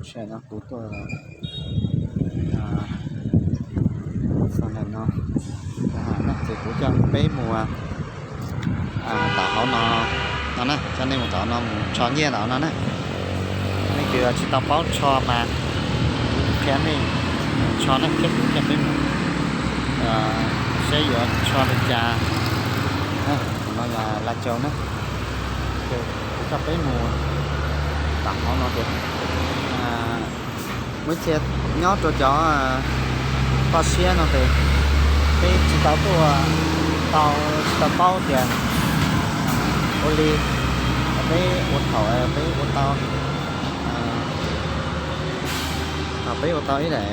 Saib no kuv tuaj, a, no, ces kuv coj peb mus, a, tom hauv no, no na, coj nej mus tom no mus rho nyiaj tom no na. Nej cov tsis tau paub rho mas kuv qhia nej mus rho na, thiab kuv coj peb mus saib yuav rho li cas. No yog Laj Caus na, ces kuv coj peb mus tom hauv no ces muaj ib txhia nyob rau cov toj siab no ces peb tsis tau tuaj tau, tsis tau paub tias ua li, peb ua thaum peb ua tau, thaum peb ua tau ib daim,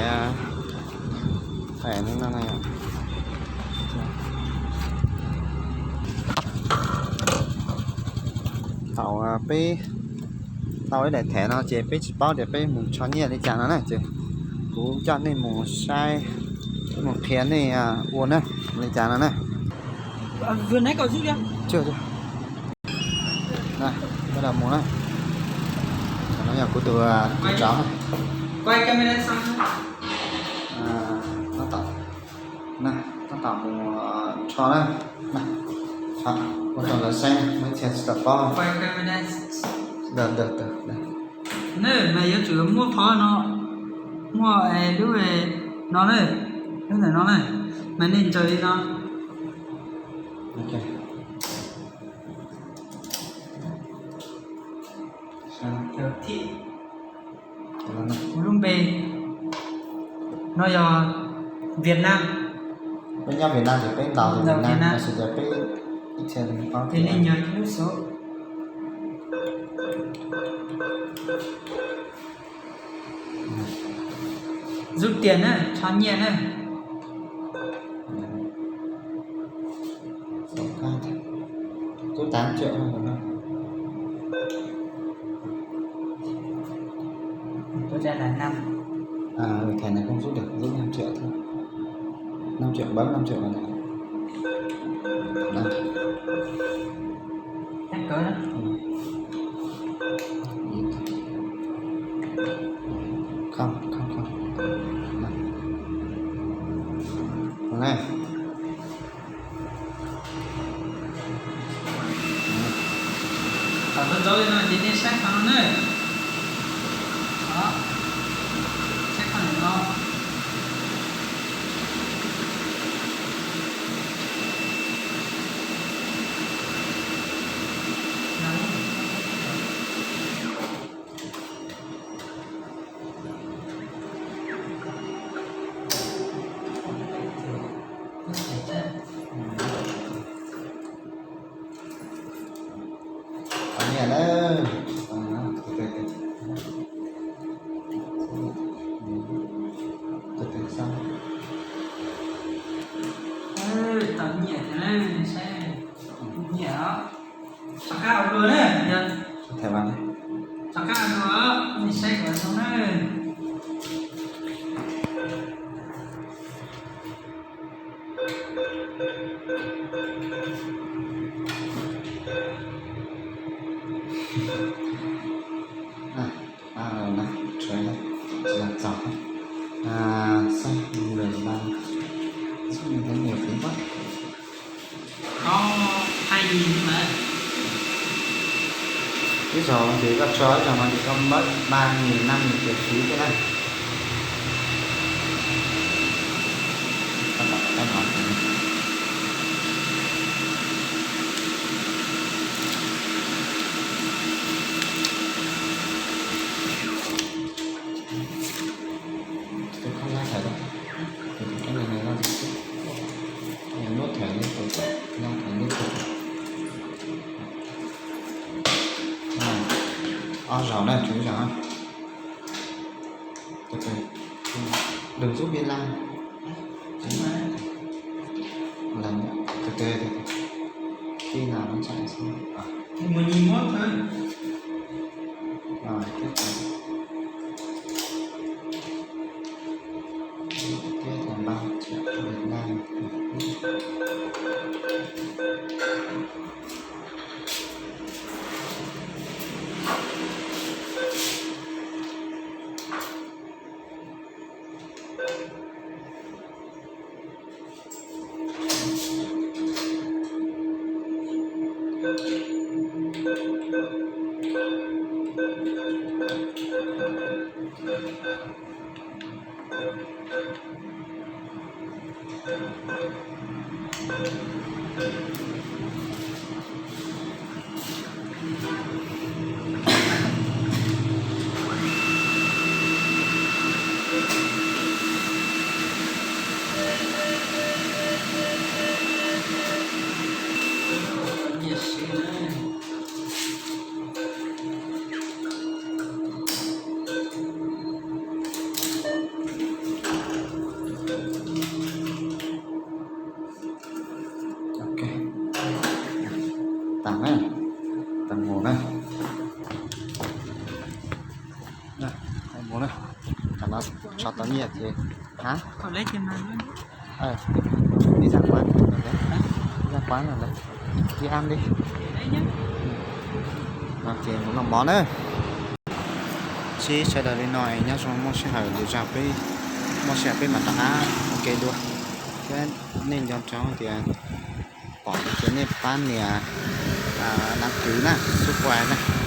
thaum peb tau ib daim thẻ no ces peb tsis paub tias peb mus rho nyiaj li cas no na, ces kuv coj nej mus saib, mus qhia nej ua na, li cas no na. Mus na, no yog kuv tus, tus tsov na. Tab tom mus rho na, ua rau lawv saib, muaj ib txhia tsis tau paub. Mas yuav tsum muaj qhov no, muaj lub no na, lub ntawm no na, mas nej ntsaws li no. Kuv lub npe no yog Vietnam. Peb nyob Vietnam ces peb ntaus Vietnam, tab sis peb ib txhia ces nej nyob lub xov Rút tiền á, cho nyiaj á. Rút tám triệu thôi. Tôi trả lại năm. À, ừ, thẻ này không rút được, rút năm triệu thôi. Năm triệu, bấm năm triệu vào đây. Đây. Cắt cớ đó. Ừ. Không, không, không. Này. Thả con dấu lên rồi thì nên xếp vào nó nữa. Đó. Xếp vào nó. Tau nyiaj na. Từ từ, từ từ sao? Ê, tau nyiaj thiab na, saib nyiaj os. Rov qab ua dua na. Thẻ vào đây. Rov qab ua dua, nej saib kom zoo na. À, à, rồi này, rồi này, là giỏi. À, sao người mà sao mình thấy nhiều thứ quá. Có hai nghìn mà. Ib zaug ces koj tso ib zaug no ces koj mất ba nghìn, năm nghìn tiền phí thế này. Koj đọc cái đó. Tôi không ra thẻ đâu. Thì cái này này ra gì chứ. Này, nốt thẻ liên tục, ra thẻ liên tục. Này, o zaum na, tsum zaum. Từ từ. Đừng rút bi lăng. Lần nữa. Từ từ, từ từ. Khi nào nó chạy xong. À. Thì mười nghìn mốt thôi. Rồi, tiếp tục. Tiếp theo ba triệu Việt Nam. Ok, tag na, tag mus na. Mus na, tam no tso tau nyiaj ces, ha, ib zaj pab, ib zaj pab no lawm, ib am li. No ces mus noj mov na. Sib sawv daws li no nyob zoo, muaj sij hawm lwm zaus peb, muaj sij hawm peb mam rov qab ua ke dua. Thiab nej nco ntsoov tias pom ces nej pab nias đăng ký na, subscribe na.